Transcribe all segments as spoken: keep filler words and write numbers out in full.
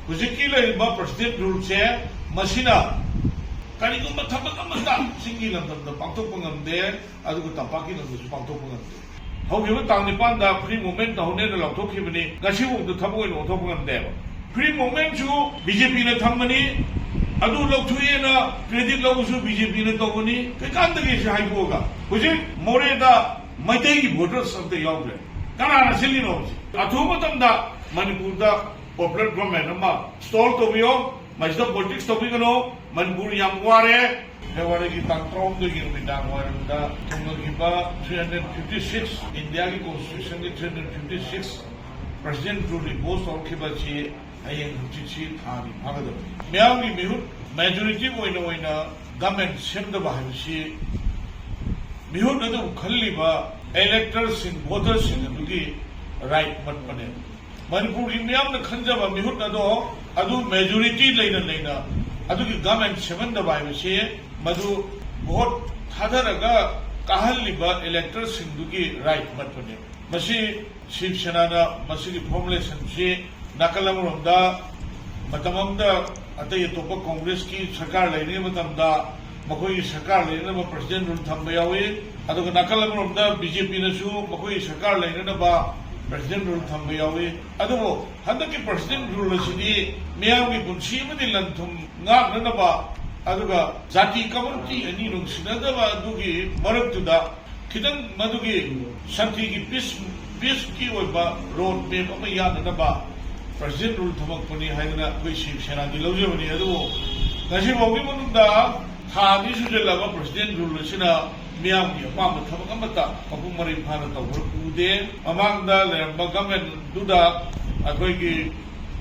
ꯍꯧꯖꯤꯛꯀꯤ ꯂꯩꯔꯤꯕ ꯄ꯭ꯔꯁꯤꯗꯦꯟ ꯔꯨꯜꯁꯦ, ꯃꯁꯤꯅ ꯀꯔꯤꯒꯨꯝꯕ ꯊꯕꯛ ꯑꯃꯠꯇ ꯆꯤꯡꯒꯤ ꯂꯝꯗꯝꯗ ꯄꯥꯡꯊꯣꯛꯄ ꯉꯝꯗꯦ, ꯑꯗꯨꯒ ꯇꯝꯄꯥꯛꯀꯤ ꯂꯝꯗꯁꯨ ꯄꯥꯡꯊꯣꯛꯄ ꯉꯝꯗꯦ꯫ ꯍꯧꯈꯤꯕ ꯇꯥꯡ ꯅꯤꯄꯥꯟꯗ ꯐ꯭ꯔꯤ ꯃꯨꯚꯃꯦꯟ ꯇꯧꯍꯟꯅꯦꯅ ꯂꯥꯎꯊꯣꯛꯈꯤꯕꯅꯤ, ꯉꯁꯤꯐꯥꯎꯗ ꯊꯕꯛ ꯑꯣꯏꯅ ꯑꯣꯟꯊꯣꯛꯄ ꯉꯝꯗꯦꯕ꯫ ꯐ꯭ꯔꯤ ꯃꯨꯚꯃꯦꯟꯁꯨ ꯕꯤ ꯖꯦ ꯄꯤꯅ ꯊꯝꯕꯅꯤ, ꯑꯗꯨ ꯂꯧꯊꯣꯛꯑꯦꯅ ꯀ꯭ꯔꯦꯗꯤꯠ ꯂꯧꯕꯁꯨ ꯕꯤ ꯖꯦ ꯄꯤꯅ ꯇꯧꯕꯅꯤ꯫ ꯀꯩꯀꯥꯟꯗꯒꯤ ꯁꯤ ꯍꯥꯏꯗꯣꯛꯑꯒ ꯍꯧꯖꯤꯛ ꯃꯣꯔꯦꯗ ꯃꯩꯇꯩꯒꯤ ꯚꯣꯇꯔꯁ ꯑꯝꯇ ꯌꯥꯎꯗ꯭ꯔꯦ꯫ ꯀꯅꯥꯅ ꯁꯤꯜꯂꯤꯅꯣ ꯍꯧꯖꯤꯛ? ꯑꯊꯨꯕ ꯃꯇꯝꯗ ꯃꯅꯤꯄꯨꯔꯗ ꯄꯣꯄꯨꯂꯔ ꯒꯣꯔꯃꯦꯟ ꯑꯃ ꯏꯟꯁꯇꯣꯜ ꯇꯧꯕꯤꯌꯣ꯫ ꯃꯁꯤꯗ ꯄꯣꯂꯤꯇꯤꯛꯁ ꯇꯧꯕꯤꯒꯅꯨ꯫ ꯃꯅꯤꯄꯨꯔ ꯌꯥꯝ ꯋꯥꯔꯦ꯫ ꯐꯦꯕ꯭ꯔꯨꯋꯥꯔꯤꯒꯤ ꯇꯥꯡ ꯇꯔꯥꯍꯨꯝꯗꯣꯏꯒꯤ ꯅꯨꯃꯤꯗꯥꯡ ꯋꯥꯏꯔꯝꯗ ꯊꯨꯡꯅꯈꯤꯕ ꯊ꯭ꯔꯤ ꯍꯟꯗ꯭ꯔꯦꯠ ꯐꯤꯐꯇꯤ ꯁꯤꯛꯁ, ꯏꯟꯗꯤꯌꯥꯒꯤ ꯀꯣꯟꯁꯇꯤꯇ꯭ꯌꯨꯁꯟꯒꯤ three hundred fifty six president rule impose ꯇꯧꯔꯛꯈꯤꯕ ꯑꯁꯤ ꯍꯌꯦꯡ ꯍꯪꯆꯤꯠꯁꯤ ꯊꯥ ꯑꯅꯤ ꯐꯥꯒꯗꯕꯅꯤ꯫ ꯃꯤꯌꯥꯝꯒꯤ ꯃꯤꯍꯨꯠ ꯃꯦꯖꯣꯔꯤꯇꯤ ꯑꯣꯏꯅ ꯑꯣꯏꯅ ꯒꯃꯦꯟ ꯁꯦꯝꯗꯕ ꯍꯥꯏꯕꯁꯤ ꯃꯤꯍꯨꯠ ꯑꯗꯨꯕꯨ ꯈꯜꯂꯤꯕ ꯏꯂꯦꯛꯇꯔꯁꯤꯡ, ꯚꯣꯇꯔꯁꯤꯡ ꯑꯗꯨꯒꯤ ꯔꯥꯏꯠ ꯃꯠꯄꯅꯦꯕ꯫ ꯃꯅꯤꯄꯨꯔꯒꯤ ꯃꯤꯌꯥꯝꯅ ꯈꯟꯖꯕ ꯃꯤꯍꯨꯠ ꯑꯗꯣ, ꯑꯗꯨ ꯃꯦꯖꯣꯔꯤꯇꯤ ꯂꯩꯅ ꯂꯩꯅ ꯑꯗꯨꯒꯤ ꯒꯃꯦꯟ ꯁꯦꯝꯍꯟꯗꯕ ꯍꯥꯏꯕꯁꯤ ꯃꯗꯨ ꯚꯣꯠ ꯊꯥꯗꯔꯒ ꯀꯥꯍꯜꯂꯤꯕ ꯏꯂꯦꯛꯇꯔꯁꯤꯡꯗꯨꯒꯤ ꯔꯥꯏꯠ ꯃꯠꯄꯅꯦꯕ꯫ ꯃꯁꯤ ꯁꯤꯕ ꯁꯦꯅꯥꯅ ꯃꯁꯤꯒꯤ ꯐꯣꯔꯃꯨꯂꯦꯁꯟꯁꯤ ꯅꯥꯀꯜ ꯑꯃꯔꯣꯝꯗ ꯃꯇꯝ ꯑꯃꯗ ꯑꯇꯩ ꯑꯇꯣꯞꯄ ꯀꯣꯡꯒ꯭ꯔꯦꯁꯀꯤ ꯁꯔꯀꯥꯔ ꯂꯩꯔꯤꯉꯩ ꯃꯇꯝꯗ ꯃꯈꯣꯏꯒꯤ ꯁꯔꯀꯥꯔ ꯂꯩꯅꯅꯕ ꯄ꯭ꯔꯁꯤꯗꯦꯟ ꯔꯨꯜ ꯊꯝꯕ ꯌꯥꯎꯏ꯫ ꯑꯗꯨꯒ ꯅꯥꯀꯜ ꯑꯃꯔꯣꯝꯗ ꯕꯤ ꯖꯦ ꯄꯤꯅꯁꯨ ꯃꯈꯣꯏꯒꯤ ꯁꯔꯀꯥꯔ ꯂꯩꯅꯅꯕ ꯄ꯭ꯔꯁꯤꯗꯦꯟ ꯔꯨꯜ ꯊꯝꯕ ꯌꯥꯎꯏ꯫ ꯑꯗꯨꯕꯨ ꯍꯟꯗꯛꯀꯤ ꯄ꯭ꯔꯁꯤꯗꯦꯟ ꯔꯨꯜ ꯑꯁꯤꯗꯤ ꯃꯤꯌꯥꯝꯒꯤ ꯄꯨꯟꯁꯤ ꯑꯃꯗꯤ ꯂꯟ ꯊꯨꯝ ꯉꯥꯛꯅꯅꯕ, ꯑꯗꯨꯒ ꯖꯥꯇꯤ ꯀꯝꯃ꯭ꯌꯨꯅꯤꯇꯤ ꯑꯅꯤ ꯅꯨꯡꯁꯤꯅꯗꯕ ꯑꯗꯨꯒꯤ ꯃꯔꯛꯇꯨꯗ ꯈꯤꯇꯪ ꯃꯗꯨꯒꯤ ꯁꯥꯟꯇꯤꯒꯤ ꯄꯤꯁ, ꯄꯤꯁꯀꯤ ꯑꯣꯏꯕ ꯔꯣꯗ ꯃꯦꯞ ꯑꯃ ꯌꯥꯅꯅꯕ ꯄ꯭ꯔꯁꯤꯗꯦꯟ ꯔꯨꯜ ꯊꯝꯃꯛꯄꯅꯤ ꯍꯥꯏꯗꯅ ꯑꯩꯈꯣꯏ ꯁꯤꯕ ꯁꯦꯅꯥꯗꯤ ꯂꯧꯖꯕꯅꯤ꯫ ꯑꯗꯨꯕꯨ ꯉꯁꯤ ꯐꯥꯎꯒꯤ ꯃꯅꯨꯡꯗ ꯊꯥ ꯑꯅꯤ ꯁꯨꯖꯤꯜꯂꯕ ꯄ꯭ꯔꯁꯤꯗꯦꯟ ꯔꯨꯜ ꯑꯁꯤꯅ ꯃꯤꯌꯥꯝꯒꯤ ꯑꯄꯥꯝꯕ ꯊꯕꯛ ꯑꯃꯠꯇ ꯃꯄꯨꯡ ꯃꯔꯩ ꯐꯥꯅ ꯇꯧꯕ ꯎꯗꯦ꯫ ꯃꯃꯥꯡꯗ ꯂꯩꯔꯝꯕ ꯒꯃꯦꯟꯗꯨꯗ ꯑꯩꯈꯣꯏꯒꯤ,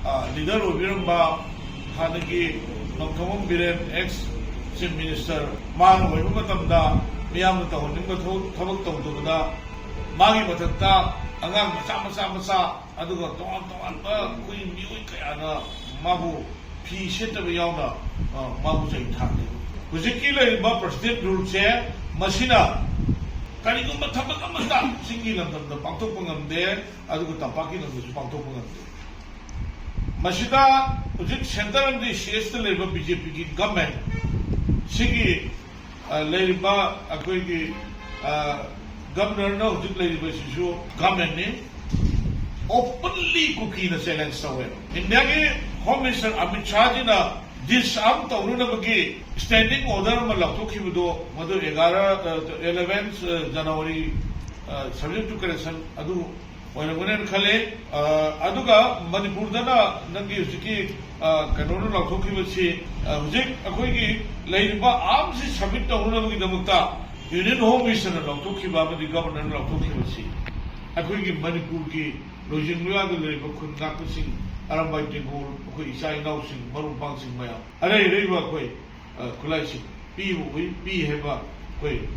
ꯑ, ꯂꯤꯗꯔ ꯑꯣꯏꯕꯤꯔꯝꯕ ꯍꯥꯟꯅꯒꯤ Nongthombam Biren, X chief minister, ꯃꯥꯅ ꯑꯣꯏꯕ ꯃꯇꯝꯗ ꯃꯤꯌꯥꯝꯅ ꯇꯧꯍꯟꯅꯤꯡꯕ ꯊꯕꯛ, ꯊꯕꯛ ꯇꯧꯗꯕꯗ ꯃꯥꯒꯤ ꯃꯊꯛꯇ ꯑꯉꯥꯡ ꯃꯆꯥ ꯃꯆꯥ ꯃꯆꯥ, ꯑꯗꯨꯒ ꯇꯣꯉꯥꯟ ꯇꯣꯉꯥꯟꯕ ꯑꯩꯈꯣꯏ ꯃꯤꯑꯣꯏ ꯀꯌꯥꯅ ꯃꯥꯕꯨ ꯐꯤ ꯁꯦꯠꯇꯕ ꯌꯥꯎꯅ, ꯑ, ꯃꯥꯕꯨ ꯆꯩ ꯊꯥꯡꯂꯤ꯫ ꯍꯧꯖꯤꯛꯀꯤ ꯂꯩꯔꯤꯕ ꯄ꯭ꯔꯁꯤꯗꯦꯟ ꯔꯨꯜꯁꯦ, ꯃꯁꯤꯅ ꯀꯔꯤꯒꯨꯝꯕ ꯊꯕꯛ ꯑꯃꯠꯇ ꯆꯤꯡꯒꯤ ꯂꯝꯗꯝꯗ ꯄꯥꯡꯊꯣꯛꯄ ꯉꯝꯗꯦ, ꯑꯗꯨꯒ ꯇꯝꯄꯥꯛꯀꯤ ꯂꯝꯗꯁꯨ ꯄꯥꯡꯊꯣꯛꯄ ꯉꯝꯗꯦ꯫ ꯃꯁꯤꯗ ꯍꯧꯖꯤꯛ centre ꯑꯃꯗꯤ states ꯇ ꯂꯩꯔꯤꯕ B J P ꯒꯤ government, ꯁꯤꯒꯤ, ꯑ, ꯂꯩꯔꯤꯕ ꯑꯩꯈꯣꯏꯒꯤ, ꯑ, governor ꯅ ꯍꯧꯖꯤꯛ ꯂꯩꯔꯤꯕꯁꯤꯁꯨ government ꯅꯤ꯫ Openly ꯀꯨꯀꯤꯅ challenge ꯇꯧꯋꯦ꯫ ꯏꯟꯗꯤꯌꯥꯒꯤ Home Minister Amit ꯁꯥꯍꯖꯤꯅ disarm ꯇꯧꯅꯅꯕꯒꯤ standing order ꯑꯃ ꯂꯧꯊꯣꯛꯈꯤꯕꯗꯣ, ꯃꯗꯨ ꯑꯦꯒꯥꯔꯣ, ꯑ, eleven, ꯑ, January, ꯑ, subject to correction ꯑꯗꯨ ꯑꯣꯏꯔꯝꯒꯅꯦꯅ ꯈꯜꯂꯦ꯫ ꯑ, ꯑꯗꯨꯒ ꯃꯅꯤꯄꯨꯔꯗꯅ ꯅꯪꯒꯤ ꯍꯧꯖꯤꯛꯀꯤ, ꯑ, ꯀꯩꯅꯣꯅ ꯂꯥꯎꯊꯣꯛꯈꯤꯕꯁꯤ, ꯑ, ꯍꯧꯖꯤꯛ ꯑꯩꯈꯣꯏꯒꯤ ꯂꯩꯔꯤꯕ arms ꯁꯤ submit ꯇꯧꯅꯅꯕꯒꯤꯗꯃꯛꯇ Union Home Minister ꯅ ꯂꯥꯎꯊꯣꯛꯈꯤꯕ ꯑꯃꯗꯤ Governor ꯅ ꯂꯥꯎꯊꯣꯛꯈꯤꯕꯁꯤ ꯑꯩꯈꯣꯏꯒꯤ ꯃꯅꯤꯄꯨꯔꯒꯤ ꯂꯣꯏꯖꯤꯡ ꯂꯣꯌꯥꯗ ꯂꯩꯔꯤꯕ ꯈꯨꯟ ꯉꯥꯛꯄꯁꯤꯡ, ꯑꯔꯥꯝꯕꯥꯏ ꯇꯦꯡꯒꯣꯜ, ꯑꯩꯈꯣꯏ ꯏꯆꯥ ꯏꯅꯥꯎꯁꯤꯡ, ꯃꯔꯨꯞ ꯃꯄꯥꯡꯁꯤꯡ ꯃꯌꯥꯝ, ꯑꯔꯩ ꯑꯔꯩꯕ ꯑꯩꯈꯣꯏ, ꯑ, ꯈꯨꯠꯂꯥꯏꯁꯤꯡ ꯄꯤꯕ ꯎꯏ꯫ ꯄꯤ ꯍꯥꯏꯕ ꯑꯩꯈꯣꯏ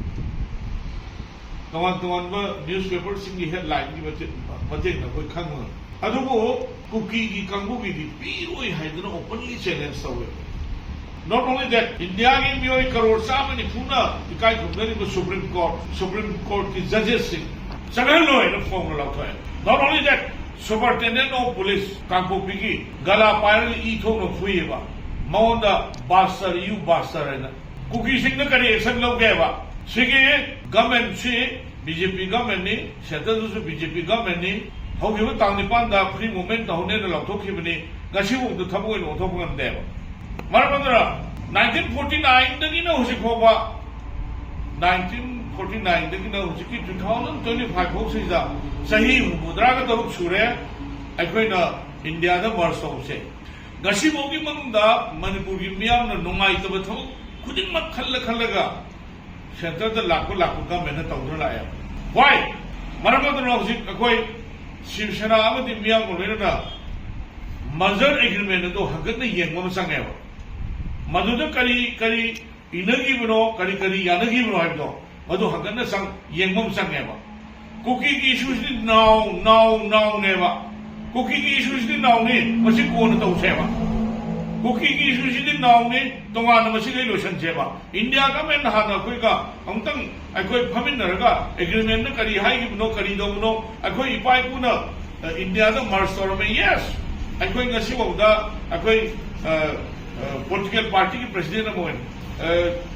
ꯇꯣꯉꯥꯟ ꯇꯣꯉꯥꯟꯕ newspaper ꯁꯤꯡꯒꯤ headline ꯒꯤ ꯃꯇꯦꯡ, ꯃꯇꯦꯡꯅ ꯑꯩꯈꯣꯏ ꯈꯪꯕ ꯉꯝꯃꯤ꯫ ꯑꯗꯨꯕꯨ ꯀꯨꯀꯤꯒꯤ ꯀꯥꯡꯕꯨꯒꯤꯗꯤ ꯄꯤꯔꯣꯏ ꯍꯥꯏꯗꯨꯅ openly challenge ꯇꯧꯋꯦ꯫ Not only that, ꯏꯟꯗꯤꯌꯥꯒꯤ ꯃꯤꯑꯣꯏ ꯀꯔꯣꯔ ꯆꯥꯝꯃ ꯅꯤꯐꯨꯅ ꯏꯀꯥꯏ ꯈꯨꯝꯅꯔꯤꯕ Supreme Court, Supreme Court ꯀꯤ judges ꯁꯤꯡ ꯆꯪꯍꯜꯂꯣꯏꯅ ꯐꯣꯡꯅ ꯂꯥꯎꯊꯣꯛꯑꯦ꯫ Not only that, Superintendent of Police ꯀꯥꯡꯄꯣꯛꯄꯤꯒꯤ ꯒꯂꯥ ꯄꯥꯏꯔꯒ ꯏ ꯊꯣꯛꯅ ꯐꯨꯏꯌꯦꯕ꯫ ꯃꯉꯣꯟꯗ "bastard, you bastard" ꯍꯥꯏꯅ꯫ ꯀꯨꯀꯤꯁꯤꯡꯗ ꯀꯔꯤ action ꯂꯧꯒꯦꯕ? ꯁꯤꯒꯤ government ꯁꯤ B J P government ꯅꯤ, centre ꯗꯁꯨ B J P government ꯅꯤ꯫ ꯍꯧꯈꯤꯕ ꯇꯥꯡ ꯅꯤꯄꯥꯟꯗ free movement ꯇꯧꯍꯟꯅꯦꯅ ꯂꯥꯎꯊꯣꯛꯈꯤꯕꯅꯤ, ꯉꯁꯤꯐꯥꯎꯗ ꯊꯕꯛ ꯑꯣꯏꯅ ꯑꯣꯟꯊꯣꯛꯄ ꯉꯝꯗꯦꯕ꯫ ꯃꯔꯝ ꯑꯗꯨꯅ nineteen forty nine ꯗꯒꯤꯅ ꯍꯧꯖꯤꯛ ꯐꯥꯎꯕ, nineteen forty nine ꯗꯒꯤꯅ ꯍꯧꯖꯤꯛꯀꯤ two thousand twenty five ꯐꯥꯎꯁꯤꯗ ꯆꯍꯤ ꯍꯨꯝꯐꯨꯇꯔꯥꯒ ꯇꯔꯨꯛ ꯁꯨꯔꯦ ꯑꯩꯈꯣꯏꯅ ꯏꯟꯗꯤꯌꯥꯗ merge ꯇꯧꯕꯁꯦ꯫ ꯉꯁꯤꯐꯥꯎꯒꯤ ꯃꯅꯨꯡꯗ ꯃꯅꯤꯄꯨꯔꯒꯤ ꯃꯤꯌꯥꯝꯅ ꯅꯨꯡꯉꯥꯏꯇꯕ ꯊꯕꯛ ꯈꯨꯗꯤꯡꯃꯛ ꯈꯜꯂ ꯈꯜꯂꯒ centre ꯗ ꯂꯥꯛꯄ ꯂꯥꯛꯄ government ꯅ ꯇꯧꯗꯨꯅ ꯂꯥꯛꯑꯦ꯫ Why? ꯃꯔꯝ ꯑꯗꯨꯅ ꯍꯧꯖꯤꯛ ꯑꯩꯈꯣꯏ ꯁꯤꯕ ꯁꯦꯅꯥ ꯑꯃꯗꯤ ꯃꯤꯌꯥꯝꯒ ꯂꯣꯏꯅꯅ merger agreement ꯑꯗꯨ ꯍꯟꯒꯠꯅ ꯌꯦꯡꯕ ꯑꯃ ꯆꯪꯉꯦꯕ꯫ ꯃꯗꯨꯗ ꯀꯔꯤ ꯀꯔꯤ ꯏꯅꯈꯤꯕꯅꯣ, ꯀꯔꯤ ꯀꯔꯤ ꯌꯥꯅꯈꯤꯕꯅꯣ ꯍꯥꯏꯕꯗꯣ ꯃꯗꯨ ꯍꯟꯒꯠꯅ ꯆꯪ-, ꯌꯦꯡꯕ ꯑꯃ ꯆꯪꯉꯦꯕ꯫ ꯀꯨꯀꯤꯒꯤ issue ꯁꯤꯗꯤ ꯅꯥꯎ, ꯅꯥꯎ, ꯅꯥꯎꯅꯦꯕ꯫ ꯀꯨꯀꯤꯒꯤ issue ꯁꯤꯗꯤ ꯅꯥꯎꯅꯤ, ꯃꯁꯤ ꯀꯣꯟꯅ ꯇꯧꯁꯦꯕ꯫ ꯀꯨꯀꯤꯒꯤ issue ꯁꯤꯗꯤ ꯅꯥꯎꯅꯤ, ꯇꯣꯉꯥꯟꯅ ꯃꯁꯤꯗꯩ ꯂꯣꯏꯁꯟꯁꯦꯕ꯫ ꯏꯟꯗꯤꯌꯥ government ꯅ ꯍꯥꯟꯅ ꯑꯩꯈꯣꯏꯒ ꯑꯃꯨꯛꯇꯪ ꯑꯩꯈꯣꯏ ꯐꯝꯃꯤꯟꯅꯔꯒ agreement ꯅ ꯀꯔꯤ ꯍꯥꯏꯈꯤꯕꯅꯣ, ꯀꯔꯤ ꯇꯧꯕꯅꯣ, ꯑꯩꯈꯣꯏ ꯏꯄꯥ ꯏꯄꯨꯅ, ꯑ, ꯏꯟꯗꯤꯌꯥꯗ merge ꯇꯧꯔꯝꯃꯦ, yes꯫ ꯑꯩꯈꯣꯏ ꯉꯁꯤꯐꯥꯎꯗ ꯑꯩꯈꯣꯏ ꯄꯣꯂꯤꯇꯤꯀꯦꯜ ꯄꯥꯔꯇꯤꯒꯤ ꯄ꯭ꯔꯁꯤꯗꯦꯟ ꯑꯃ ꯑꯣꯏꯅ,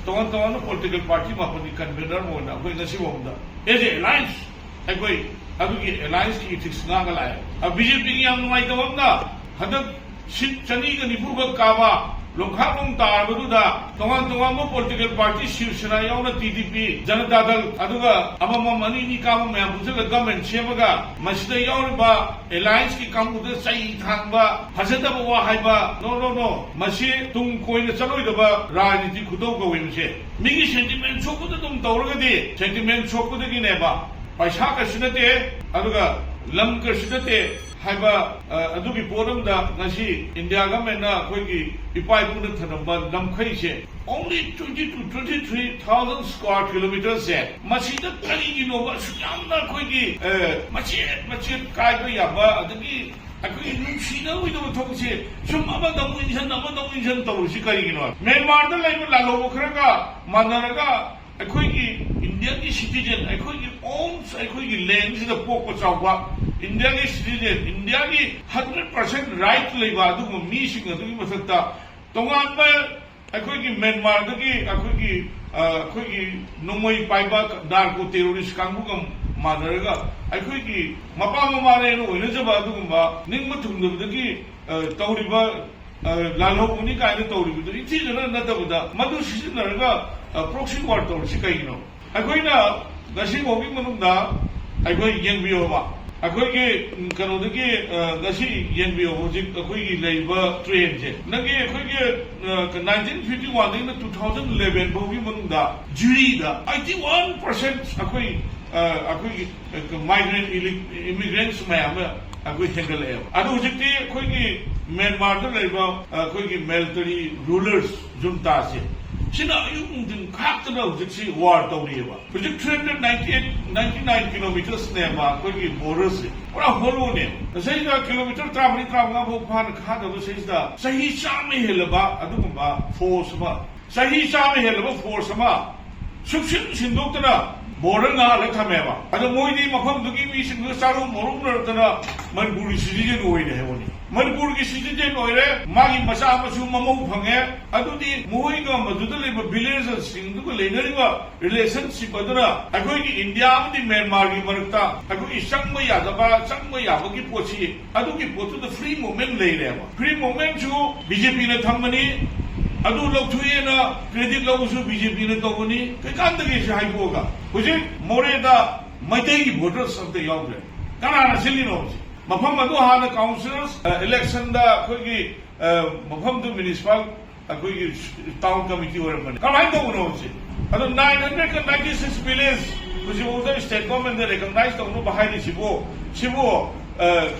ꯇꯣꯉꯥꯟ ꯇꯣꯉꯥꯟꯕ ꯄꯣꯂꯤꯇꯤꯀꯦꯜ ꯄꯥꯔꯇꯤ ꯃꯥꯄꯟꯒꯤ ꯀꯟꯚꯦꯅꯔ ꯑꯃ ꯑꯣꯏꯅ ꯑꯩꯈꯣꯏ ꯉꯁꯤꯐꯥꯎꯗ ꯑꯦꯖ ꯑꯦ ꯑꯦꯂꯥꯏꯟꯁ, ꯑꯩꯈꯣꯏ ꯑꯗꯨꯒꯤ ꯑꯦꯂꯥꯏꯟꯁꯀꯤ ꯏꯊꯤꯛꯁ ꯉꯥꯛꯑ ꯂꯥꯛꯑꯦ꯫ ꯕꯤ ꯖꯦ ꯄꯤꯒꯤ ꯌꯥꯝ ꯅꯨꯡꯉꯥꯏꯇꯕ ꯑꯃꯅ, ꯍꯟꯗꯛ ꯁꯤꯠ ꯆꯅꯤꯒ ꯅꯤꯐꯨꯈꯛ ꯀꯥꯕ ꯂꯣꯡꯈꯥꯛꯂꯣꯡ ꯇꯥꯔꯕꯗꯨꯗ ꯇꯣꯉꯥꯟ ꯇꯣꯉꯥꯟꯕ ꯄꯣꯂꯤꯇꯤꯀꯦꯜ ꯄꯥꯔꯇꯤ, ꯁꯤꯕ ꯁꯦꯅꯥ ꯌꯥꯎꯅ ꯇꯤ ꯗꯤ ꯄꯤ, ꯖꯅꯇꯥ ꯗꯜ, ꯑꯗꯨꯒ ꯑꯃꯃꯝ ꯑꯅꯤ ꯑꯅꯤ ꯀꯥꯕ ꯃꯌꯥꯝ ꯄꯨꯟꯁꯤꯜꯂꯒ ꯒꯃꯦꯟ ꯁꯦꯝꯃꯒ ꯃꯁꯤꯗ ꯌꯥꯎꯔꯤꯕ ꯑꯦꯂꯥꯏꯟꯁꯀꯤ ꯀꯥꯡꯕꯨꯗ ꯆꯩ ꯊꯥꯡꯕ, ꯐꯖꯗꯕ ꯋꯥ ꯍꯥꯏꯕ, no, no, no, ꯃꯁꯤ ꯇꯨꯡ ꯀꯣꯏꯅ ꯆꯠꯂꯣꯏꯗꯕ ꯔꯥꯖꯅꯤꯇꯤ ꯈꯨꯇꯧ ꯀꯧꯋꯦ꯫ ꯃꯁꯤ ꯃꯤꯒꯤ ꯁꯦꯟꯇꯤꯃꯦꯟ ꯁꯣꯛꯄꯗ ꯑꯗꯨꯝ ꯇꯧꯔꯒꯗꯤ ꯁꯦꯟꯇꯤꯃꯦꯟ ꯁꯣꯛꯄꯗꯒꯤꯅꯦꯕ ꯄꯩꯁꯥ ꯀꯩꯁꯨ ꯅꯠꯇꯦ, ꯑꯗꯨꯒ ꯂꯝ ꯀꯩꯁꯨ ꯅꯠꯇꯦ ꯍꯥꯏꯕ, ꯑ, ꯑꯗꯨꯒꯤ ꯄꯣꯠ ꯑꯃꯗ ꯉꯁꯤ ꯏꯟꯗꯤꯌꯥ ꯒꯃꯦꯟꯅ ꯑꯩꯈꯣꯏꯒꯤ ꯏꯄꯥ ꯏꯄꯨꯅ ꯊꯝꯂꯝꯕ ꯂꯝꯈꯩꯁꯦ, only twenty to twenty three thousand square kilometerꯁꯦ, ꯃꯁꯤꯗ ꯀꯔꯤꯒꯤꯅꯣꯕ ꯑꯁꯨꯛ ꯌꯥꯝꯅ ꯑꯩꯈꯣꯏꯒꯤ, ꯑ, ꯃꯆꯦꯠ ꯃꯆꯦꯠ ꯀꯥꯏꯕ ꯌꯥꯕ, ꯑꯗꯒꯤ ꯑꯩꯈꯣꯏꯒꯤ ꯅꯨꯡꯁꯤꯅꯔꯣꯏꯗꯕ ꯊꯕꯛꯁꯦ ꯁꯨꯝ ꯑꯃꯗ ꯑꯃꯨꯛ ꯏꯟꯁꯤꯟ, ꯑꯃꯗ ꯑꯃꯨꯛ ꯏꯟꯁꯤꯟ ꯇꯧꯔꯤꯁꯤ ꯀꯔꯤꯒꯤꯅꯣ? ꯃ꯭ꯌꯥꯟꯃꯥꯔꯗ ꯂꯩꯕ ꯂꯥꯜꯍꯧꯕ ꯈꯔꯒ ꯃꯥꯟꯅꯔꯒ ꯑꯩꯈꯣꯏꯒꯤ ꯏꯟꯗꯤꯌꯥꯒꯤ ꯁꯤꯇꯤꯖꯦꯟ, ꯑꯩꯈꯣꯏꯒꯤ ꯑꯣꯟ, ꯑꯩꯈꯣꯏꯒꯤ ꯂꯦꯟꯁꯤꯗ ꯄꯣꯛꯄ ꯆꯥꯎꯕ, ꯏꯟꯗꯤꯌꯥꯒꯤ ꯁꯤꯇꯤꯖꯦꯟ, ꯏꯟꯗꯤꯌꯥꯒꯤ ꯍꯟꯗ꯭ꯔꯦꯠ ꯄꯥꯔꯁꯦꯟ ꯔꯥꯏꯠ ꯂꯩꯕ ꯑꯗꯨꯒꯨꯝꯕ ꯃꯤꯁꯤꯡ ꯑꯗꯨꯒꯤ ꯃꯊꯛꯇ ꯇꯣꯉꯥꯟꯕ ꯑꯩꯈꯣꯏꯒꯤ ꯃ꯭ꯌꯥꯟꯃꯥꯔꯗꯒꯤ ꯑꯩꯈꯣꯏꯒꯤ, ꯑ, ꯑꯩꯈꯣꯏꯒꯤ ꯅꯣꯡꯃꯩ ꯄꯥꯏꯕ ꯅꯥꯔꯀꯣ ꯇꯦꯔꯣꯔꯤꯁ ꯀꯥꯡꯕꯨꯒ ꯃꯥꯟꯅꯔꯒ ꯑꯩꯈꯣꯏꯒꯤ ꯃꯄꯥ ꯃꯃꯥꯅꯦꯅ ꯑꯣꯏꯅꯖꯕ ꯑꯗꯨꯒꯨꯝꯕ ꯅꯤꯡꯕ ꯊꯨꯡꯗꯕꯗꯒꯤ, ꯑ, ꯇꯧꯔꯤꯕ, ꯑ, ꯂꯥꯜꯍꯧꯕꯅꯤ ꯀꯥꯏꯅ ꯇꯧꯔꯤꯕꯗꯨ ꯏꯊꯤꯖꯅ ꯅꯠꯇꯕꯗ ꯃꯗꯨ ꯁꯤꯖꯤꯟꯅꯔꯒ, ꯑ, ꯄ꯭ꯔꯣꯛꯁꯤ ꯋꯥꯔ ꯇꯧꯔꯤꯁꯤ ꯀꯩꯒꯤꯅꯣ? ꯑꯩꯈꯣꯏꯅ ꯉꯁꯤ ꯐꯥꯎꯒꯤ ꯃꯅꯨꯡꯗ ꯑꯩꯈꯣꯏ ꯌꯦꯡꯕꯤꯌꯣꯕ, ꯑꯩꯈꯣꯏꯒꯤ, ꯎꯝ, ꯀꯩꯅꯣꯗꯒꯤ, ꯑ, ꯉꯁꯤ ꯌꯦꯡꯕꯤꯌꯣ, ꯍꯧꯖꯤꯛ ꯑꯩꯈꯣꯏꯒꯤ ꯂꯩꯔꯤꯕ ꯇ꯭ꯔꯦꯟꯁꯦ, ꯅꯪꯒꯤ ꯑꯩꯈꯣꯏꯒꯤ, ꯑ, ꯅꯥꯏꯟꯇꯤꯟ ꯐꯤꯐꯇꯤ ꯋꯥꯟꯗꯒꯤꯅ ꯇꯨ ꯊꯥꯎꯖꯟ ꯏꯂꯦꯚꯦꯟ ꯐꯥꯎꯒꯤ ꯃꯅꯨꯡꯗ ꯖꯤꯔꯤꯗ ꯑꯩꯠꯇꯤ ꯋꯥꯟ ꯄꯥꯔꯁꯦꯟ ꯑꯩꯈꯣꯏ, ꯑ, ꯑꯩꯈꯣꯏꯒꯤ ꯃꯥꯏꯒ꯭ꯔꯦꯟ ꯏꯃꯤꯒ꯭ꯔꯦꯟꯁ ꯃꯌꯥꯝ ꯑꯃ ꯑꯩꯈꯣꯏ ꯍꯦꯟꯒꯠꯂꯛꯑꯦꯕ꯫ ꯑꯗꯣ ꯍꯧꯖꯤꯛꯇꯤ ꯑꯩꯈꯣꯏꯒꯤ ꯃ꯭ꯌꯥꯟꯃꯥꯔꯗ ꯂꯩꯔꯤꯕ ꯑꯩꯈꯣꯏꯒꯤ ꯃꯤꯂꯤꯇꯔꯤ ꯔꯨꯂꯔꯁ, ꯖꯨꯟꯇꯥꯁꯦ, ꯁꯤꯅ ꯑꯌꯨꯛ ꯅꯨꯡꯊꯤꯟ ꯈꯥꯛꯇꯅ ꯍꯧꯖꯤꯛꯁꯤ ꯋꯥꯔ ꯇꯧꯔꯤꯑꯕ꯫ ꯍꯧꯖꯤꯛ three hundred ninety eight, ninety nine ꯀꯤꯂꯣꯃꯤꯇꯔꯁꯅꯦꯕ ꯑꯩꯈꯣꯏꯒꯤ ꯕꯣꯔꯗꯔꯁꯦ, ꯄꯨꯔꯥ ꯍꯣꯂꯣꯅꯦ꯫ ꯃꯁꯤꯗꯩꯁꯤꯗ ꯀꯤꯂꯣꯃꯤꯇꯔ ꯇꯔꯥꯃꯔꯤ, ꯇꯔꯥꯃꯉꯥ ꯐꯥꯎ ꯐꯥꯅ ꯈꯥꯗꯕ ꯁꯤꯗꯩꯁꯤꯗ ꯆꯍꯤ ꯆꯥꯝꯃ ꯍꯦꯜꯂꯕ ꯑꯗꯨꯒꯨꯝꯕ ꯐꯣꯔꯁ ꯑꯃ, ꯆꯍꯤ ꯆꯥꯝꯃ ꯍꯦꯜꯂꯕ ꯐꯣꯔꯁ ꯑꯃ ꯁꯨꯞꯁꯤꯟ ꯁꯤꯟꯗꯣꯛꯇꯅ ꯕꯣꯔꯗꯔ ꯉꯥꯜꯂꯒ ꯊꯝꯃꯦꯕ꯫ ꯑꯗꯣ ꯃꯣꯏꯗꯤ ꯃꯐꯝꯗꯨꯒꯤ ꯃꯤꯁꯤꯡꯗꯨ ꯆꯥꯔꯨ ꯃꯔꯨꯝꯅꯔꯛꯇꯅ ꯃꯅꯤꯄꯨꯔꯒꯤ ꯁꯤꯇꯤꯖꯦꯟ ꯑꯣꯏꯔꯦ ꯍꯥꯏꯕꯅꯤ꯫ ꯃꯅꯤꯄꯨꯔꯒꯤ ꯁꯤꯇꯤꯖꯦꯟ ꯑꯣꯏꯔꯦ, ꯃꯥꯒꯤ ꯃꯆꯥ ꯃꯁꯨ ꯃꯃꯧ ꯐꯪꯉꯦ, ꯑꯗꯨꯗꯤ ꯃꯈꯣꯏꯒ ꯃꯗꯨꯗ ꯂꯩꯕ ꯚꯤꯂꯦꯖꯔꯁꯤꯡꯗꯨꯒ ꯂꯩꯅꯔꯤꯕ ꯔꯤꯂꯦꯁꯟꯁꯤꯞ ꯑꯗꯨꯅ ꯑꯩꯈꯣꯏꯒꯤ ꯏꯟꯗꯤꯌꯥ ꯑꯃꯗꯤ ꯃ꯭ꯌꯥꯟꯃꯥꯔꯒꯤ ꯃꯔꯛꯇ ꯑꯩꯈꯣꯏꯒꯤ ꯆꯪꯕ ꯌꯥꯗꯕ, ꯆꯪꯕ ꯌꯥꯕꯒꯤ ꯄꯣꯠꯁꯤ, ꯑꯗꯨꯒꯤ ꯄꯣꯠꯇꯨꯗ ꯐ꯭ꯔꯤ ꯃꯨꯚꯃꯦꯟ ꯂꯩꯔꯦꯕ꯫ ꯐ꯭ꯔꯤ ꯃꯨꯚꯃꯦꯟꯁꯨ ꯕꯤ ꯖꯦ ꯄꯤꯅ ꯊꯝꯕꯅꯤ, ꯑꯗꯨ ꯂꯧꯊꯣꯛꯑꯦꯅ ꯀ꯭ꯔꯦꯗꯤꯠ ꯂꯧꯕꯁꯨ ꯕꯤ ꯖꯦ ꯄꯤꯅ ꯇꯧꯕꯅꯤ꯫ ꯀꯩꯀꯥꯟꯗꯒꯤ ꯁꯤ ꯍꯥꯏꯗꯣꯛꯑꯒ ꯍꯧꯖꯤꯛ ꯃꯣꯔꯦꯗ ꯃꯩꯇꯩꯒꯤ ꯚꯣꯇꯔꯁ ꯑꯝꯇ ꯌꯥꯎꯗ꯭ꯔꯦ꯫ ꯀꯅꯥꯅ ꯁꯤꯜꯂꯤꯅꯣ ꯍꯧꯖꯤꯛ? ꯃꯐꯝ ꯑꯗꯨ ꯍꯥꯟꯅ ꯀꯥꯎꯟꯁꯤꯂꯔꯁ, ꯑ, ꯏꯂꯦꯛꯁꯟꯗ ꯑꯩꯈꯣꯏꯒꯤ, ꯑ, ꯃꯐꯝꯗꯨ ꯃ꯭ꯌꯨꯅꯤꯁꯤꯄꯥꯜ ꯑꯩꯈꯣꯏꯒꯤ ꯇꯥꯎꯟ ꯀꯃꯤꯇꯤ ꯑꯣꯏꯔꯝꯕꯅꯤ꯫ ꯀꯃꯥꯏꯅ ꯇꯧꯕꯅꯣ ꯍꯧꯖꯤꯛ? ꯑꯗꯣ nine hundred ninety six village ꯍꯧꯖꯤꯛꯐꯥꯎꯗ ꯁ꯭ꯇꯦꯠ ꯒꯣꯔꯃꯦꯟꯗ ꯔꯦꯀꯣꯒꯅꯥꯏꯖ ꯇꯧꯅꯕ ꯍꯥꯏꯔꯤꯁꯤꯕꯨ, ꯁꯤꯕꯨ, ꯑ,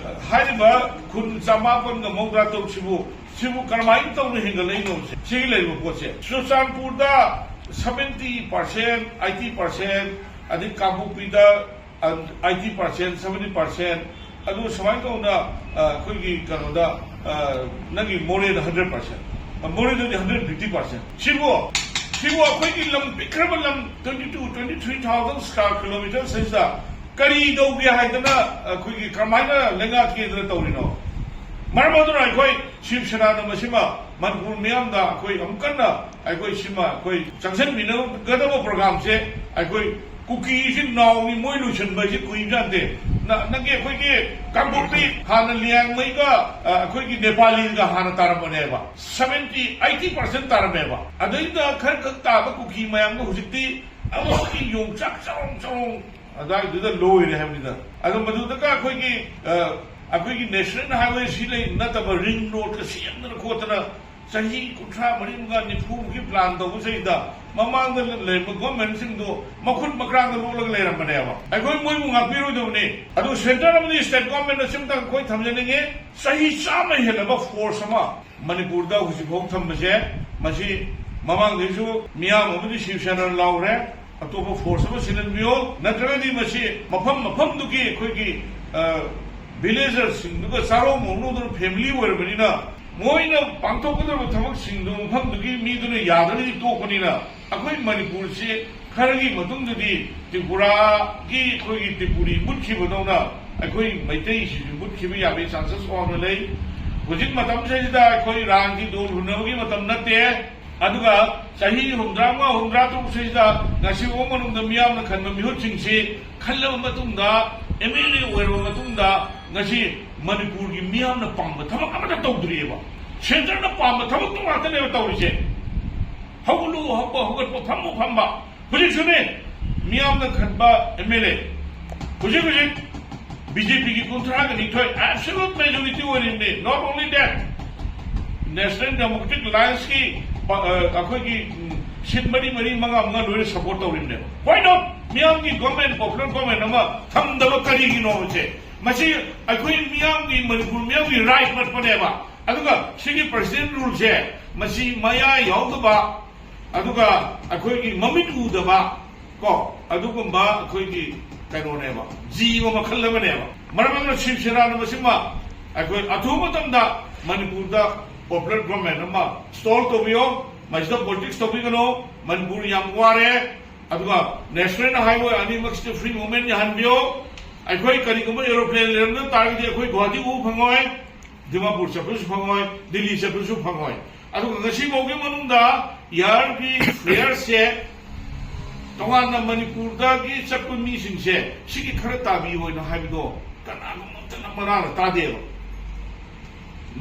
ꯍꯥꯏꯔꯤꯕ ꯈꯨꯟ ꯆꯃꯥꯄꯟꯒ ꯃꯧꯗ꯭ꯔꯥ ꯇꯔꯨꯛ ꯁꯤꯕꯨ, ꯁꯤꯕꯨ ꯀꯔꯝꯍꯥꯏꯅ ꯇꯧꯅ ꯍꯦꯟꯒꯠꯂꯛꯏꯅꯣ ꯍꯧꯖꯤꯛ? ꯁꯤꯒꯤ ꯂꯩꯔꯤꯕ ꯄꯣꯠꯁꯦ꯫ ꯆꯨꯔꯆꯥꯟꯄꯨꯔꯗ ꯁꯚꯦꯟꯇꯤ ꯄꯥꯔꯁꯦꯟ, ꯑꯩꯠꯇꯤ ꯄꯥꯔꯁꯦꯟ, ꯑꯗꯩ ꯀꯥꯡꯄꯣꯛꯄꯤꯗ ꯑꯩꯠꯇꯤ ꯄꯥꯔꯁꯦꯟ, ꯁꯚꯦꯟꯇꯤ ꯄꯥꯔꯁꯦꯟ, ꯑꯗꯨ ꯁꯨꯃꯥꯏꯅ ꯇꯧꯅ, ꯑ, ꯑꯩꯈꯣꯏꯒꯤ ꯀꯩꯅꯣꯗ, ꯑ, ꯅꯪꯒꯤ ꯃꯣꯔꯦꯗ ꯍꯟꯗ꯭ꯔꯦꯗ ꯄꯥꯔꯁꯦꯟ, ꯑ, ꯃꯣꯔꯦꯗꯗꯤ ꯍꯟꯗ꯭ꯔꯦꯗ ꯐꯤꯐꯇꯤ ꯄꯥꯔꯁꯦꯟ꯫ ꯁꯤꯕꯨ, ꯁꯤꯕꯨ ꯑꯩꯈꯣꯏꯒꯤ ꯂꯝ ꯄꯤꯛꯈ꯭ꯔꯕ ꯂꯝ, twenty two, twenty three thousand square kilometers ꯁꯤꯗ ꯀꯔꯤ ꯇꯧꯒꯦ ꯍꯥꯏꯗꯅ ꯑꯩꯈꯣꯏꯒꯤ ꯀꯃꯥꯏꯅ ꯂꯩꯉꯥꯛꯀꯦꯗꯅ ꯇꯧꯔꯤꯅꯣ? ꯃꯔꯝ ꯑꯗꯨꯅ ꯑꯩꯈꯣꯏ ꯁꯤꯕ ꯁꯦꯅꯥꯅ ꯃꯁꯤꯃ ꯃꯅꯤꯄꯨꯔ ꯃꯤꯌꯥꯝꯗ ꯑꯩꯈꯣꯏ ꯑꯃꯨꯛ ꯀꯟꯅ ꯑꯩꯈꯣꯏ ꯁꯤꯃ ꯑꯩꯈꯣꯏ ꯆꯪꯁꯤꯟꯃꯤꯟꯅꯒꯗꯕ ꯄ꯭ꯔꯣꯒ꯭ꯔꯥꯝꯁꯦ ꯑꯩꯈꯣꯏ ꯀꯨꯀꯤꯁꯤ ꯅꯥꯎꯅꯤ, ꯃꯣꯏ ꯂꯣꯏꯁꯤꯟꯕ ꯍꯥꯏꯁꯤ ꯀꯨꯏꯕ ꯌꯥꯗꯦ꯫ ꯅ-, ꯅꯪꯒꯤ ꯑꯩꯈꯣꯏꯒꯤ ꯀꯥꯡꯄꯣꯛꯄꯤ ꯍꯥꯟꯅ ꯂꯤꯌꯥꯡꯃꯩꯒ, ꯑ, ꯑꯩꯈꯣꯏꯒꯤ ꯅꯦꯄꯥꯂꯤꯒ ꯍꯥꯟꯅ ꯇꯥꯔꯝꯕꯅꯦꯕ, ꯁꯚꯦꯟꯇꯤ, ꯑꯩꯠꯇꯤ ꯄꯥꯔꯁꯦꯟ ꯇꯥꯔꯝꯃꯦꯕ꯫ ꯑꯗꯩꯗ ꯈꯔ ꯈꯛ ꯇꯥꯕ ꯀꯨꯀꯤ ꯃꯌꯥꯝꯗꯣ ꯍꯧꯖꯤꯛꯇꯤ ꯑꯃꯨꯛꯀꯤ ꯌꯣꯡꯆꯥꯛ ꯆꯔꯣꯡ ꯆꯔꯣꯡ ꯑꯗꯨꯋꯥꯏꯗꯨꯗ ꯂꯣꯏꯔꯦ ꯍꯥꯏꯕꯅꯤꯗ꯫ ꯑꯗꯣ ꯃꯗꯨꯗꯒ ꯑꯩꯈꯣꯏꯒꯤ, ꯑ, ꯑꯩꯈꯣꯏꯒꯤ ꯅꯦꯁꯅꯦꯜ ꯍꯥꯏꯋꯦ ꯁꯤ ꯂꯩ ꯅꯠꯇꯕ ꯔꯤꯡ ꯔꯣꯗꯀ ꯁꯦꯝꯗꯅ ꯈꯣꯠꯇꯅ ꯆꯍꯤ ꯀꯨꯟꯊ꯭ꯔꯥ ꯃꯔꯤꯃꯨꯛꯀ ꯅꯤꯐꯨꯃꯨꯛꯀꯤ ꯄ꯭ꯂꯥꯟ ꯇꯧꯕꯁꯤꯗ ꯃꯃꯥꯡꯗ ꯂꯩꯔꯝꯕ ꯒꯣꯔꯃꯦꯟꯁꯤꯡꯗꯣ ꯃꯈꯨꯠ ꯃꯈ꯭ꯔꯥꯡꯗ ꯂꯣꯠꯂꯒ ꯂꯩꯔꯝꯕꯅꯦꯕ꯫ ꯑꯩꯈꯣꯏ ꯃꯣꯏꯕꯨ ꯉꯥꯛꯄꯤꯔꯣꯏꯗꯕꯅꯤ꯫ ꯑꯗꯨ ꯁꯦꯟꯇꯔ ꯑꯃꯗꯤ ꯁ꯭ꯇꯦꯠ ꯒꯣꯔꯃꯦꯟꯅ ꯁꯤꯝꯇꯪ ꯑꯩꯈꯣꯏ ꯊꯝꯖꯅꯤꯡꯉꯤ, ꯆꯍꯤ ꯆꯥꯝꯃ ꯍꯦꯜꯂꯕ ꯐꯣꯔꯁ ꯑꯃ ꯃꯅꯤꯄꯨꯔꯗ ꯍꯧꯖꯤꯛꯐꯥꯎ ꯊꯝꯕꯁꯦ, ꯃꯁꯤ ꯃꯃꯥꯡꯗꯩꯁꯨ ꯃꯤꯌꯥꯝ ꯑꯃꯗꯤ ꯁꯤꯕ ꯁꯦꯅꯥꯅ ꯂꯥꯎꯔꯦ, ꯑꯇꯣꯞꯄ ꯐꯣꯔꯁ ꯑꯃ ꯁꯤꯜꯍꯟꯕꯤꯌꯣ, ꯅꯠꯇ꯭ꯔꯒꯗꯤ ꯃꯁꯤ ꯃꯐꯝ ꯃꯐꯝꯗꯨꯒꯤ ꯑꯩꯈꯣꯏꯒꯤ, ꯑ, ꯚꯤꯂꯦꯖꯔꯁꯤꯡꯗꯨꯒ ꯆꯥꯔꯧ ꯃꯧꯔꯧꯗꯅ ꯐꯦꯃꯤꯂꯤ ꯑꯣꯏꯔꯕꯅꯤꯅ ꯃꯣꯏꯅ ꯄꯥꯡꯊꯣꯛꯀꯗꯕ ꯊꯕꯛꯁꯤꯡꯗꯨ ꯃꯐꯝꯗꯨꯒꯤ ꯃꯤꯗꯨꯅ ꯌꯥꯗ꯭ꯔꯒꯗꯤ ꯇꯣꯛꯄꯅꯤꯅ ꯑꯩꯈꯣꯏ ꯃꯅꯤꯄꯨꯔꯁꯤ ꯈꯔꯒꯤ ꯃꯇꯨꯡꯗꯗꯤ ꯇ꯭ꯔꯤꯄꯨꯔꯥꯒꯤ ꯑꯩꯈꯣꯏꯒꯤ ꯇ꯭ꯔꯤꯄꯨꯔꯤ ꯃꯨꯠꯈꯤꯕꯗꯧꯅ ꯑꯩꯈꯣꯏ ꯃꯩꯇꯩꯁꯤꯁꯨ ꯃꯨꯠꯈꯤꯕ ꯌꯥꯕꯒꯤ ꯆꯥꯟꯁꯦꯁ ꯋꯥꯡꯅ ꯂꯩ꯫ ꯍꯧꯖꯤꯛ ꯃꯇꯝꯁꯤꯗꯩꯁꯤꯗ ꯑꯩꯈꯣꯏ ꯔꯥꯟꯒꯤ ꯗꯣꯜ ꯍꯨꯟꯅꯕꯒꯤ ꯃꯇꯝ ꯅꯠꯇꯦ꯫ ꯑꯗꯨꯒ ꯆꯍꯤ ꯍꯨꯝꯗ꯭ꯔꯥ ꯃꯉꯥ, ꯍꯨꯝꯗ꯭ꯔꯥ ꯇꯔꯨꯛ ꯁꯤꯗ ꯉꯁꯤ ꯐꯥꯎ ꯃꯅꯨꯡꯗ ꯃꯤꯌꯥꯝꯅ ꯈꯟꯕ ꯃꯤꯍꯨꯠꯁꯤꯡꯁꯤ ꯈꯜꯂꯕ ꯃꯇꯨꯡꯗ, ꯑꯦꯝ ꯑꯦꯜ ꯑꯦ ꯑꯣꯏꯔꯕ ꯃꯇꯨꯡꯗ, ꯉꯁꯤ ꯃꯅꯤꯄꯨꯔꯒꯤ ꯃꯤꯌꯥꯝꯅ ꯄꯥꯝꯕ ꯊꯕꯛ ꯑꯃꯠꯇ ꯇꯧꯗ꯭ꯔꯤꯑꯕ꯫ ꯁꯦꯟꯇꯔꯅ ꯄꯥꯝꯕ ꯊꯕꯛꯇꯨ ꯉꯥꯛꯇꯅꯦꯕ ꯇꯧꯔꯤꯁꯦ꯫ ꯍꯧꯒꯠꯂꯨ ꯍꯧꯕ, ꯍꯧꯒꯠꯄ, ꯐꯝꯃꯨ ꯐꯝꯕ꯫ ꯍꯧꯖꯤꯛꯁꯨꯅꯦ, ꯃꯤꯌꯥꯝꯅ ꯈꯟꯕ ꯑꯦꯝ ꯑꯦꯜ ꯑꯦ ꯍꯧꯖꯤꯛ ꯍꯧꯖꯤꯛ ꯕꯤ ꯖꯦ ꯄꯤꯒꯤ ꯀꯨꯟꯊ꯭ꯔꯥꯒ ꯅꯤꯊꯣꯏ absolute majority ꯑꯣꯏꯔꯤꯕꯅꯤ꯫ Not only that, National Democratic Allianceꯀꯤ ꯄ-, ꯑ, ꯑꯩꯈꯣꯏꯒꯤ, ꯎꯝ, ꯁꯤꯠ ꯃꯔꯤ ꯃꯔꯤ, ꯃꯉꯥ ꯃꯉꯥ ꯂꯣꯏꯅ ꯁꯄꯣꯔꯠ ꯇꯧꯔꯤꯕꯅꯦꯕ꯫ Why not? ꯃꯤꯌꯥꯝꯒꯤ ꯒꯣꯔꯃꯦꯟ, ꯄꯣꯄꯨꯂꯔ ꯒꯣꯔꯃꯦꯟ ꯑꯃ ꯊꯝꯗꯕ ꯀꯔꯤꯒꯤꯅꯣ ꯍꯥꯏꯁꯦ? ꯃꯁꯤ ꯑꯩꯈꯣꯏ ꯃꯤꯌꯥꯝꯒꯤ, ꯃꯅꯤꯄꯨꯔ ꯃꯤꯌꯥꯝꯒꯤ ꯔꯥꯏꯠ ꯃꯠꯄꯅꯦꯕ꯫ ꯑꯗꯨꯒ ꯁꯤꯒꯤ ꯄ꯭ꯔꯁꯤꯗꯦꯟ ꯔꯨꯜꯁꯦ, ꯃꯁꯤ ꯃꯌꯥ ꯌꯥꯎꯗꯕ, ꯑꯗꯨꯒ ꯑꯩꯈꯣꯏꯒꯤ ꯃꯃꯤꯠ ꯎꯗꯕ, ꯀꯣ, ꯑꯗꯨꯒꯨꯝꯕ ꯑꯩꯈꯣꯏꯒꯤ ꯀꯩꯅꯣꯅꯦꯕ, ꯖꯤꯕ ꯃꯈꯜ ꯑꯃꯅꯦꯕ꯫ ꯃꯔꯝ ꯑꯗꯨꯅ ꯁꯤꯕ ꯁꯦꯅꯥꯅ ꯃꯁꯤꯃ ꯑꯩꯈꯣꯏ ꯑꯊꯨꯕ ꯃꯇꯝꯗ ꯃꯅꯤꯄꯨꯔꯗ ꯄꯣꯄꯨꯂꯔ ꯒꯣꯔꯃꯦꯟ ꯑꯃ ꯏꯟꯁꯇꯣꯜ ꯇꯧꯕꯤꯌꯣ꯫ ꯃꯁꯤꯗ ꯄꯣꯂꯤꯇꯤꯛꯁ ꯇꯧꯕꯤꯒꯅꯨ꯫ ꯃꯅꯤꯄꯨꯔ ꯌꯥꯝ ꯋꯥꯔꯦ꯫ ꯑꯗꯨꯒ ꯅꯦꯁꯅꯦꯜ ꯍꯥꯏꯋꯦ ꯑꯅꯤꯃꯛꯁꯤꯗ ꯐ꯭ꯔꯤ ꯃꯨꯚꯃꯦꯟ ꯌꯥꯍꯟꯕꯤꯌꯣ꯫ ꯑꯩꯈꯣꯏ ꯀꯔꯤꯒꯨꯝꯕ ꯑꯦꯔꯣꯄ꯭ꯂꯦꯟ ꯂꯩꯔꯝꯗ ꯇꯥꯔꯒꯗꯤ ꯑꯩꯈꯣꯏ ꯒꯨꯍꯥꯇꯤ ꯎꯕ ꯐꯪꯉꯣꯏ, ꯗꯤꯃꯥꯄꯨꯔ ꯆꯠꯄꯁꯨ ꯐꯪꯉꯣꯏ, ꯗꯤꯜꯂꯤ ꯆꯠꯄꯁꯨ ꯐꯪꯉꯣꯏ꯫ ꯑꯗꯨꯒ ꯉꯁꯤ ꯐꯥꯎꯒꯤ ꯃꯅꯨꯡꯗ ꯏꯌꯥꯔꯒꯤ ꯐꯤꯌꯔꯁꯦ ꯇꯣꯉꯥꯟꯅ ꯃꯅꯤꯄꯨꯔꯗꯒꯤ ꯆꯠꯄ ꯃꯤꯁꯤꯡꯁꯦ ꯁꯤꯒꯤ ꯈꯔ ꯇꯥꯕꯤꯌꯣꯅ ꯍꯥꯏꯕꯗꯣ ꯀꯅꯥꯒꯨꯝꯕ ꯑꯝꯇꯅ ꯃꯔꯥꯅ ꯇꯥꯗꯦꯕ꯫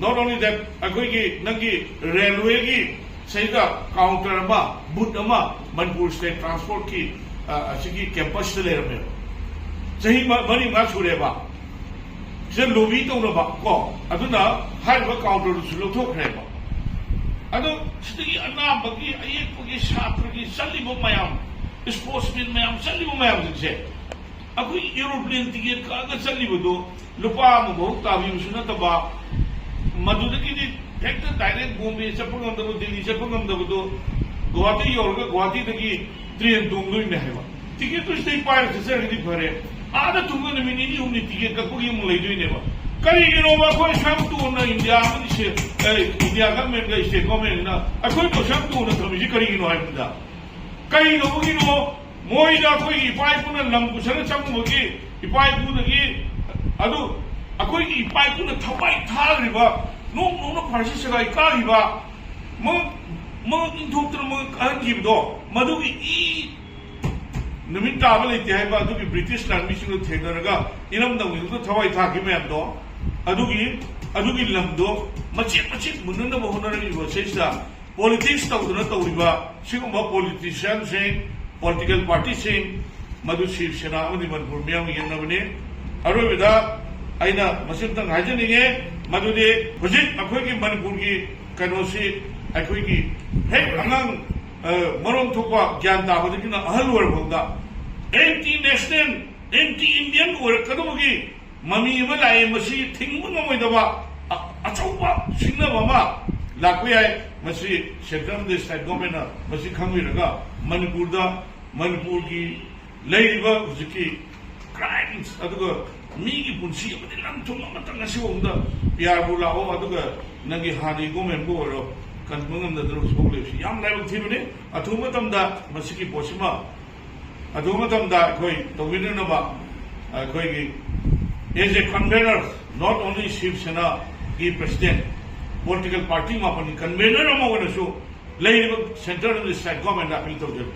Not only that, ꯑꯩꯈꯣꯏꯒꯤ ꯅꯪꯒꯤ ꯔꯦꯜꯋꯦꯒꯤ ꯁꯤꯗ ꯀꯥꯎꯟꯇꯔ ꯑꯃ, ꯕꯨꯠ ꯑꯃ ꯃꯅꯤꯄꯨꯔ ꯁ꯭ꯇꯦꯠ ꯇ꯭ꯔꯥꯟꯁꯄꯣꯔꯠꯀꯤ, ꯑ, ꯑꯁꯤꯒꯤ ꯀꯦꯝꯄꯁꯇ ꯂꯩꯔꯝꯃꯦꯕ꯫ ꯆꯍꯤ ꯃ-, ꯃꯔꯤ ꯃꯉꯥ ꯁꯨꯔꯦꯕ꯫ ꯁꯤꯗ ꯂꯣꯕꯤ ꯇꯧꯅꯕ ꯀꯣ, ꯑꯗꯨꯅ ꯍꯥꯏꯔꯤꯕ ꯀꯥꯎꯟꯇꯔꯗꯨꯁꯨ ꯂꯧꯊꯣꯛꯈ꯭ꯔꯦꯕ꯫ ꯑꯗꯣ ꯁꯤꯗꯒꯤ ꯑꯅꯥꯕꯒꯤ, ꯑꯌꯦꯛꯄꯒꯤ, ꯁꯥꯇ꯭ꯔꯒꯤ ꯆꯠꯂꯤꯕ ꯃꯌꯥꯝ, ꯁ꯭ꯄꯣꯔꯠꯁꯃꯦꯟ ꯃꯌꯥꯝ ꯆꯠꯂꯤꯕ ꯃꯌꯥꯝꯁꯤꯡꯁꯦ, ꯑꯩꯈꯣꯏ ꯑꯦꯔꯣꯄ꯭ꯂꯦꯟ ꯇꯤꯀꯦꯠ ꯀꯛꯑꯒ ꯆꯠꯂꯤꯕꯗꯣ ꯂꯨꯄꯥ ꯑꯃꯐꯥꯎ ꯇꯥꯕꯤꯕꯁꯨ ꯅꯠꯇꯕ, ꯃꯗꯨꯗꯒꯤꯗꯤ ꯍꯦꯛꯇ ꯗꯥꯏꯔꯦꯛ ꯕꯣꯝꯕꯦ ꯆꯠꯄ ꯉꯝꯗꯕ, ꯗꯤꯜꯂꯤ ꯆꯠꯄ ꯉꯝꯗꯕꯗꯣ, ꯒꯨꯋꯥꯍꯥꯇꯤ ꯌꯧꯔꯒ ꯒꯨꯋꯥꯍꯥꯇꯤꯗꯒꯤ ꯇ꯭ꯔꯦꯟ ꯇꯣꯡꯗꯣꯏꯅꯦ ꯍꯥꯏꯕ꯫ ꯇꯤꯀꯦꯠꯇꯨ ꯁꯤꯗꯩ ꯄꯥꯏꯔ ꯆꯠꯆꯔꯒꯗꯤ ꯐꯔꯦ, ꯑꯥꯗ ꯊꯨꯡꯅ ꯅꯨꯃꯤꯠ ꯅꯤꯅꯤ ꯍꯨꯝꯅꯤ ꯇꯤꯀꯦꯠ ꯀꯛꯄꯒꯤ ꯑꯃꯨꯛ ꯂꯩꯗꯣꯏꯅꯦꯕ꯫ ꯀꯔꯤꯒꯤꯅꯣꯕ ꯑꯩꯈꯣꯏ ꯑꯁꯨꯛ ꯌꯥꯝ ꯇꯣꯟꯅ ꯏꯟꯗꯤꯌꯥ ꯑꯃꯗꯤ ꯁꯦ-, ꯑꯦ, ꯏꯟꯗꯤꯌꯥ ꯒꯚꯔꯟꯃꯦꯟꯒ ꯁ꯭ꯇꯦꯠ ꯒꯚꯔꯟꯃꯦꯟꯅ ꯑꯩꯈꯣꯏ ꯑꯁꯨꯛ ꯌꯥꯝ ꯇꯣꯟꯅ ꯊꯝꯃꯤꯁꯤ ꯀꯔꯤꯒꯤꯅꯣ ꯍꯥꯏꯕꯅꯤꯗ? ꯀꯩꯗꯧꯕꯒꯤꯅꯣ? ꯃꯣꯏꯅ ꯑꯩꯈꯣꯏꯒꯤ ꯏꯄꯥ ꯏꯄꯨꯅ ꯂꯝ ꯄꯨꯁꯜꯂ ꯆꯪꯉꯨꯕꯒꯤ, ꯏꯄꯥ ꯏꯄꯨꯗꯒꯤ ꯑꯗꯨ ꯑꯩꯈꯣꯏꯒꯤ ꯏꯄꯥ ꯏꯄꯨꯅ ꯊꯋꯥꯏ ꯊꯥꯈ꯭ꯔꯤꯕ, ꯅꯣꯡ ꯅꯣꯡꯅ ꯐꯥꯔꯁꯤ ꯁꯒꯥꯏ ꯀꯥꯈꯤꯕ, ꯃꯉꯛ ꯃꯉꯛ ꯏꯟꯊꯣꯛꯇꯅ ꯃꯉꯛ ꯀꯥꯍꯟꯈꯤꯕꯗꯣ, ꯃꯗꯨꯒꯤ ꯏ ꯅꯨꯃꯤꯠ ꯇꯥꯕ ꯂꯩꯇꯦ ꯍꯥꯏꯕ ꯑꯗꯨꯒꯤ ꯕ꯭ꯔꯤꯇꯤꯁ ꯂꯥꯟꯃꯤꯁꯤꯡꯗꯨ ꯊꯦꯡꯅꯔꯒ ꯏꯔꯝꯗꯝꯒꯤꯗꯃꯛꯇ ꯊꯋꯥꯏ ꯊꯥꯈꯤꯕ ꯃꯌꯥꯝꯗꯣ, ꯑꯗꯨꯒꯤ ꯑꯗꯨꯒꯤ ꯂꯝꯗꯣ ꯃꯆꯦꯠ ꯃꯆꯦꯠ ꯃꯨꯟꯅꯅꯕ ꯍꯣꯠꯅꯔꯛꯂꯤꯕ ꯁꯤꯗꯩꯁꯤꯗ ꯄꯣꯂꯤꯇꯤꯛꯁ ꯇꯧꯗꯨꯅ ꯇꯧꯔꯤꯕ ꯁꯤꯒꯨꯝꯕ ꯄꯣꯂꯤꯇꯤꯁꯤꯌꯥꯟꯁꯤꯡ, ꯄꯣꯂꯤꯇꯤꯀꯦꯜ ꯄꯥꯔꯇꯤꯁꯤꯡ, ꯃꯗꯨ ꯁꯤꯕ ꯁꯦꯅꯥ ꯑꯃꯗꯤ ꯃꯅꯤꯄꯨꯔ ꯃꯤꯌꯥꯝꯒꯤ ꯌꯦꯛꯅꯕꯅꯤ꯫ ꯑꯔꯣꯏꯕꯗ ꯑꯩꯅ ꯃꯁꯤꯃꯇꯪ ꯍꯥꯏꯖꯅꯤꯡꯉꯦ, ꯃꯗꯨꯗꯤ ꯍꯧꯖꯤꯛ ꯑꯩꯈꯣꯏꯒꯤ ꯃꯅꯤꯄꯨꯔꯒꯤ ꯀꯩꯅꯣꯁꯤ ꯑꯩꯈꯣꯏꯒꯤ ꯍꯦꯛ ꯑꯉꯥꯡ, ꯑ, ꯃꯔꯣꯟ ꯊꯣꯛꯄ ꯒ꯭ꯌꯥꯟ ꯇꯥꯕꯗꯒꯤꯅ ꯑꯍꯜ ꯑꯣꯏꯔꯐꯥꯎꯗ ꯑꯦꯟꯇꯤ ꯅꯦꯁꯅꯦꯜ, ꯑꯦꯟꯇꯤ ꯏꯟꯗꯤꯌꯟ ꯑꯣꯏꯔꯛꯀꯗꯕꯒꯤ ꯃꯃꯤ ꯑꯃ ꯂꯥꯛꯑꯦ꯫ ꯃꯁꯤ ꯊꯤꯡꯕ ꯉꯝꯃꯣꯏꯗꯕ ꯑ-, ꯑꯆꯧꯕ ꯁꯤꯡꯅꯕ ꯑꯃ ꯂꯥꯛꯄ ꯌꯥꯏ꯫ ꯃꯁꯤ ꯁꯦꯟꯇ꯭ꯔꯦꯜ ꯑꯃꯗꯤ ꯁ꯭ꯇꯦꯠ ꯒꯣꯔꯃꯦꯟꯅ ꯃꯁꯤ ꯈꯪꯕꯤꯔꯒ ꯃꯅꯤꯄꯨꯔꯗ, ꯃꯅꯤꯄꯨꯔꯒꯤ ꯂꯩꯔꯤꯕ ꯍꯧꯖꯤꯛꯀꯤ ꯀ꯭ꯔꯥꯏꯝꯁ, ꯑꯗꯨꯒ ꯃꯤꯒꯤ ꯄꯨꯟꯁꯤ ꯑꯃꯗꯤ ꯂꯟ ꯊꯨꯝ ꯑꯃꯇꯪ ꯉꯁꯤꯐꯥꯎꯗ ꯄꯤ ꯑꯥꯔꯕꯨ ꯂꯥꯛꯑꯣ, ꯑꯗꯨꯒ ꯅꯪꯒꯤ ꯍꯥꯟꯅꯒꯤ ꯒꯣꯔꯃꯦꯟꯕꯨ ꯑꯣꯏꯔꯣ, ꯀꯟꯕ ꯉꯝꯗꯗꯅ ꯍꯧꯖꯤꯛꯐꯥꯎ ꯂꯩꯕꯁꯤ ꯌꯥꯝ ꯂꯥꯏꯕꯛ ꯊꯤꯕꯅꯤ꯫ ꯑꯊꯨꯕ ꯃꯇꯝꯗ ꯃꯁꯤꯒꯤ ꯄꯣꯠꯁꯤꯃ ꯑꯗꯨ ꯃꯇꯝꯗ ꯑꯩꯈꯣꯏ ꯇꯧꯕꯤꯅꯅꯕ ꯑꯩꯈꯣꯏꯒꯤ as a convener, not only Shiv Sena ꯒꯤ president, political party ꯃꯥꯄꯟꯒꯤ convener ꯑꯃ ꯑꯣꯏꯅꯁꯨ ꯂꯩꯔꯤꯕ ꯁꯦꯟꯇ꯭ꯔꯦꯜ ꯑꯃꯗꯤ ꯁ꯭ꯇꯦꯠ ꯒꯣꯔꯃꯦꯟꯗ ꯑꯄꯤꯜ ꯇꯧꯖꯔꯤ꯫